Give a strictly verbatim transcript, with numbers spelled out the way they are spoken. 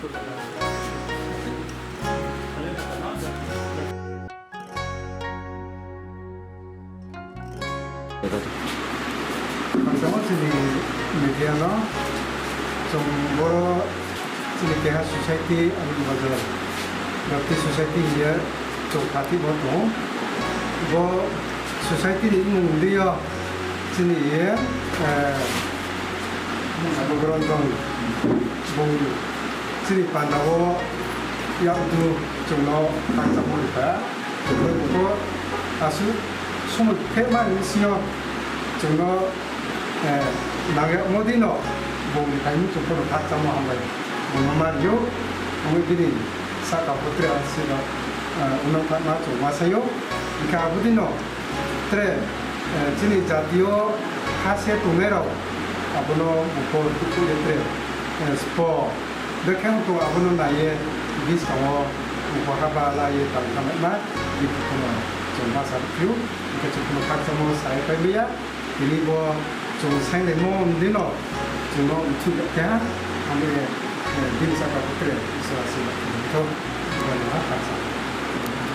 Khakchangma chini media no chwng boro chini keha society Anand Bazar Baptist Society hiya chwng phatwi bo tongo. Bo society ni mung di o chini ye, eh, Bogrondong bung chini panda o yakdu chwngno khakchangma rwkha. Bo aswk somoi phema ni bisingo chwngno, eh, nangyakmodi no bongni kaimung chwng phano khakchangma hambai. Bongno ma rwio, omo bini saka bo tre aswk no, eh, uno kha ma chwng ma saio. Hwnkhe abodino tre, eh, chini jatio ha se tongnai rok abono buphor tukuya tre, eh, spo. Bekheng to abono naiye biskango buphor ha ba laiye tang khamai ma, bini buphor no chwng ma sa phio, hwnkhe chwng khakchangma sai phai maya. Tini bo chwng sainai mo dino chwngno mthwi ya kha, hamle, eh, bini saka putre Iswar aswk thok, bani ha khaksa.